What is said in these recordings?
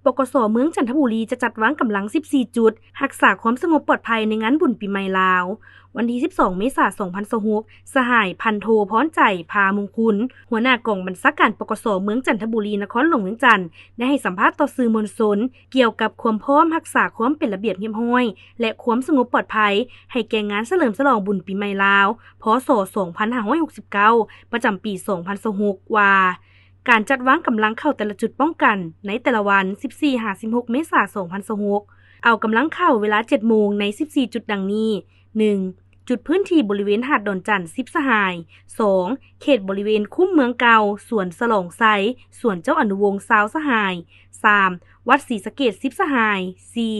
ປກສ ເມືອງຈັນທະບູລີ ຈະຈັດວາງກຳລັງສິບສີ່ຈຸດ ຮັກສາຄວາມສະຫງົບປອດໄພໃນງານບຸນປີໃໝ່ລາວ ວັນທີສິບສອງ ເມສາ ສອງພັນຊາວຫົກ. ສະຫາຍ ພັນໂທ ພອນໃຈ ພາມຸງຄຸນ ຫົວໜ້າກອງບັນຊາການ ປກສ ເມືອງຈັນທະບູລີ ນະຄອນຫຼວງວຽງຈັນ ໄດ້ໃຫ້ສຳພາດຕໍ່ສື່ມວນຊົນ ກ່ຽວກັບຄວາມພ້ອມຮັກສາຄວາມເປັນລະບຽບຮຽບຮ້ອຍ ແລະ ຄວາມສະຫງົບປອດໄພ ໃຫ້ແກ່ງານສະເຫຼີມສະຫຼອງບຸນປີໃໝ່ລາວ ພ.ສ. ສອງພັນຫ້າຮ້ອຍຫົກສິບເກົ້າ ປະຈຳປີສອງພັນຊາວຫົກ ວ່າ ການຈັດວາງກຳລັງເຂົ້າແຕ່ລະຈຸດປ້ອງກັນໃນແຕ່ລະວັນ ສິບສີ່ ຫາ ສິບຫົກ ເມສາ ສອງພັນຊາວຫົກ ເອົາກຳລັງເຂົ້າເວລາ ເຈັດໂມງ ໃນ ສິບສີ່ ຈຸດ ດັ່ງນີ້: ໜຶ່ງ ຈຸດພື້ນທີ່ບໍລິເວນຫາດດອນຈັນ ສິບ ສະຫາຍ, ສອງ ເຂດບໍລິເວນຄຸ້ມເມືອງເກົ່າ, ສວນສະຫຼອງໄຊ, ສວນເຈົ້າອະນຸວົງ ຊາວ ສະຫາຍ, ສາມ ວັດສີສະເກດ ສິບ ສະຫາຍ, ສີ່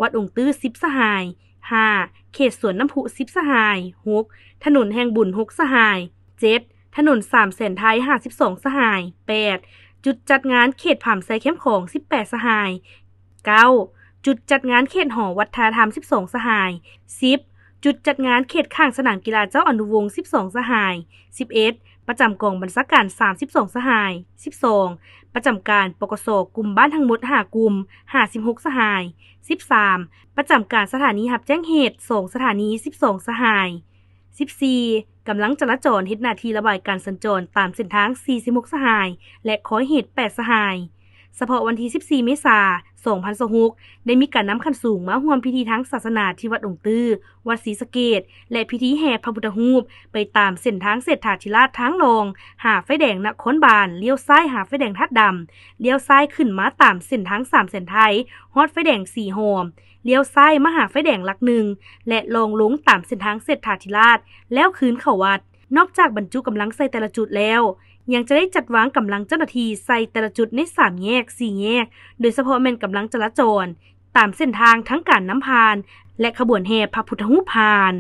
ວັດອົງຕື້ ສິບ ສະຫາຍ, ຫ້າ ເຂດສວນນ້ຳພຸ ສິບ ສະຫາຍ, ຫົກ ຖະໜົນແຫ່ງບຸນ ຫົກ ສະຫາຍ, ເຈັດ ຖະໜົນສາມແສນໄທ ຫ້າສິບສອງ ສະຫາຍ, ແປດ ຈຸດຈັດງານເຂດຜາມໄຊແຄມຂອງ ສິບແປດ ສະຫາຍ, ເກົ້າ ຈຸດຈັດງານເຂດຫໍວັດທະນະທຳ ສິບສອງ ສະຫາຍ, ສິບ ຈຸດຈັດງານເຂດຂ້າງສະໜາມກິລາເຈົ້າອະນຸວົງ ສິບສອງ ສະຫາຍ, ສິບເອັດ ປະຈຳກອງບັນຊາການ ສາມສິບສອງ ສະຫາຍ, ສິບສອງ ປະຈຳການ ປກສ ກຸ່ມບ້ານທັງໝົດ ຫ້າ ກຸ່ມ ຫ້າສິບຫົກ ສະຫາຍ, ສິບສາມ ປະຈຳການສະຖານີຮັບແຈ້ງເຫດ ສອງ ສະຖານີ ສິບສອງ ສະຫາຍ, ສິບສີ່ ກຳລັງຈະລາຈອນເຮັດໜ້າທີ່ລະບາຍການສັນຈອນຕາມເສັ້ນທາງ ສີ່ສິບຫົກ ສະຫາຍ ແລະ ຄອຍເຫດ ແປດ ສະຫາຍ. ສະເພາະວັນທີສິບສີ່ ເມສາ ສອງພັນຊາວຫົກ ໄດ້ມີການນຳຂັ້ນສູງມາຮ່ວມພິທີທາງສາສະໜາທີ່ວັດອົງຕື້, ວັດສີສະເກດ ແລະ ພິທີແຫ່ພະພຸດທະຮູບໄປຕາມເສັ້ນທາງເສດຖາທິລາດທາງລອງ ຫາໄຟແດງນະຄອນບານ, ລ້ຽວຊ້າຍຫາໄຟແດງທາດດຳ, ລ້ຽວຊ້າຍຂຶ້ນມາຕາມເສັ້ນທາງສາມແສນໄທ ຮອດໄຟແດງສີຫອມ, ລ້ຽວຊ້າຍມາຫາໄຟແດງຫຼັກໜຶ່ງ ແລະ ລ່ອງລົງຕາມເສັ້ນທາງເສດຖາທິລາດ ແລ້ວຄືນເຂົ້າວັດ. ນອກຈາກບັນຈຸກຳລັງໃສ່ແຕ່ລະຈຸດແລ້ວ, ຍັງຈະໄດ້ຈັດວາງກຳລັງເຈົ້າໜ້າທີ່ໃສ່ແຕ່ລະຈຸດໃນສາມແຍກ, ສີ່ແຍກ, ໂດຍສະເພາະແມ່ນກຳລັງຈະລາຈອນ ຕາມເສັ້ນທາງທາງການນຳຜ່ານ ແລະ ຂະບວນແຫ່ພະພຸດທະຮູບຜ່ານ.